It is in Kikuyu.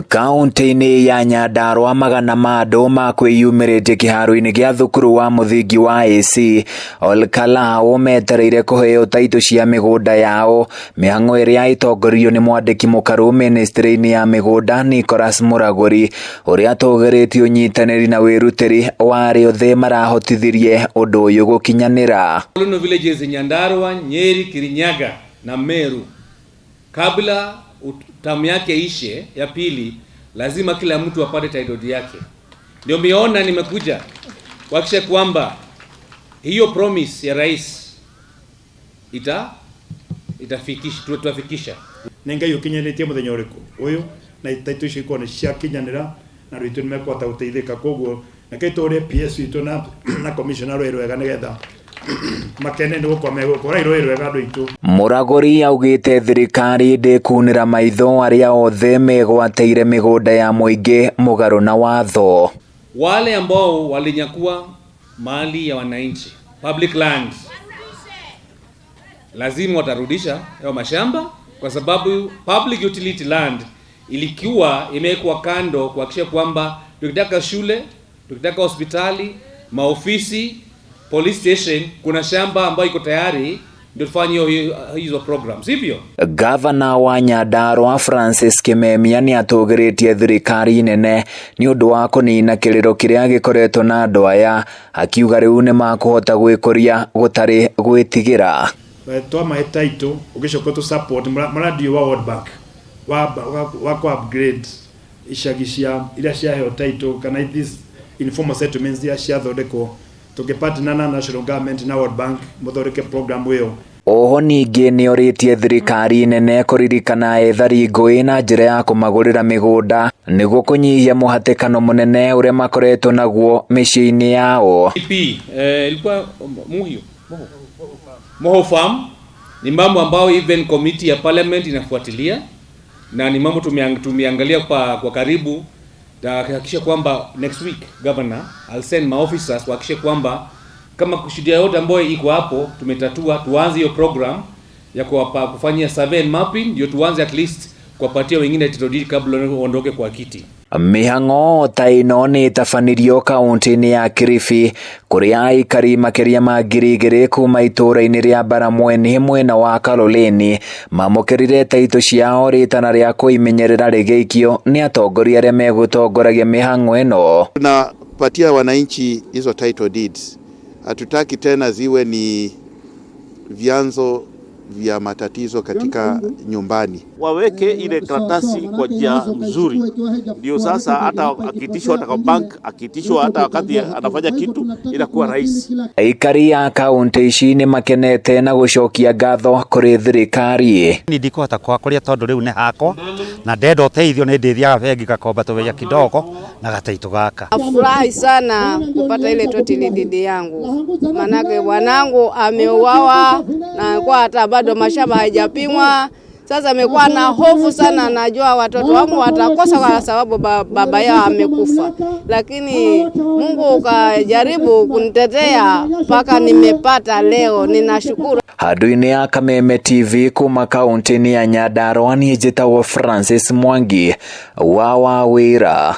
Kaunti-inĩ ya Nyandarua magana ma andũ makwĩyumĩrĩtie kĩharo-inĩ gĩa thukuru wa mũthingi wa AC Olkalau metereire kũheo taitũ cia mĩgũnda yao. Mĩhang'o ĩrĩa ĩtongoririo nĩ mwandĩki mũkaru mĩnĩstrĩ-inĩ ya mĩgũnda Nicholas Muragũri ũrĩa atũgĩrĩtie ũnyitanĩri na wĩrutĩri wa arĩa othe marahotithirie ũndũ ũyũ gũkinyanĩra. Colonial villages in Nyandarua, Nyeri, Kirinyaga na Meru kabla tamu yake ishe ya pili, lazima kila mtu apate title deed yake. Ndio miona nimekuja kuhakikisha kwamba hiyo promise ya rais itafikisha, tutafikisha. Nĩ Ngai ũkinyanĩtie mũthenya ũrĩkũ ũyũ na taitũ icio ikorwo nĩ ciakinyanĩra na andũ aitũ nĩ mekũhota gũteithĩka. Koguo reke tũre PS witũ na commissioner rwĩ rwega nĩgetha makene nĩ gũkorwo megũkũ rai rwĩ rwega andũ aitũ. Mũragũri augĩte thirikari ndĩkunĩra maitho arĩa othe megwatĩire mĩgũnda ya mũingĩ mũgarũ na watho. Wale ambao walinyakua mali ya wananchi, public lands, lazima watarudisha hayo mashamba, kwa sababu public utility land ilikuwa imewekwa kando kuhakikisha kwamba tukitaka shule, tukitaka hospitali, maofisi, police station, kuna shamba ambayo iko tayari ndio tufanye hizo programs, sivyo? Gavana wa Nyandarua Francis Kimemia nĩ atũgĩrĩtie thirikari nene nĩ ũndũ wa kũnina kĩrĩro kĩrĩa gĩkoretwo na andũ aya, akiuga rĩu nĩ makũhota gwĩkũria gũtarĩ gwĩtigĩra. Twamahe title ũgĩcoka tũ support mũradi wa World Bank wa ku upgrade icagi cia iria ciaheo title kana these informal settlements iria ciathondekwo, tũngĩpartner na national government na World Bank mũthondeke program ĩyo. Oho ningĩ nĩorĩtie thirikari nene kũririkana ethari ngũĩ na njĩra ya kũmagũrĩra mĩgũnda nĩguo kũnyihia mũhatĩkano mũnene ũrĩa makoretwo naguo mĩciĩ-inĩ yao. P, ilikuwa Muhio Moho Farm ni mambo ambayo even committee ya parliament inafuatilia na ni mambo tumeangalia kwa karibu. Tahakikisha kwamba next week governor, I'll send my officers kuhakikisha kwamba kama shida yote ambayo iko hapo tumetatua, tuanze hiyo program ya kufanyia survey and mapping, ndio tuanze at least kuwapatia wengine title deed kabla waondoke kwa kiti. Mĩhang'o ta ĩno nĩ ĩtabanirio kaunti-inĩ ya Kilifi kũrĩa aikari makĩria ma 2000 kuma itũũra-inĩ rĩa Baramweni mwena wa Kaloleni mamũkĩrire taitũ ciao rĩtana rĩa kũimenyerera rĩgĩikio nĩ atongoria arĩa megũtongoragia mĩhang'o ĩno. Tunapatia wananchi hizo title deeds, hatutaki tena ziwe ni vyanzo vya matatizo katika nyumbani. Waweke ile karatasi kwa njia nzuri, ndio sasa hata akitishwa hata kwa bank, akitishwa hata wakati anafanya kitu inakuwa rahisi. Aikari a kaunti ici nĩ makenete na gũcokia ngatho kũrĩ thirikari. Ni ndikũhota kwakuria tondu riu nĩ hakwa na ndenda ũteithio nĩ ndĩthiaga bengi ngakomba tũbeca kidogo na gataitũ gaka. Nafurahi sana kupata ile title deed yangu, manake bwanangu ameuawa na kwa hata bado mashamba haijapimwa. Sasa amekuwa na hofu sana, najua watoto wangu watakosa kwa sababu baba yao amekufa, lakini Mungu ukajaribu kunitetea mpaka nimepata leo, ninashukuru. Handũ-inĩ ya Kameme TV kuma kaunti-inĩ ya Nyandarua niĩ njĩtagwo Francis Mwangi wa Wawĩra.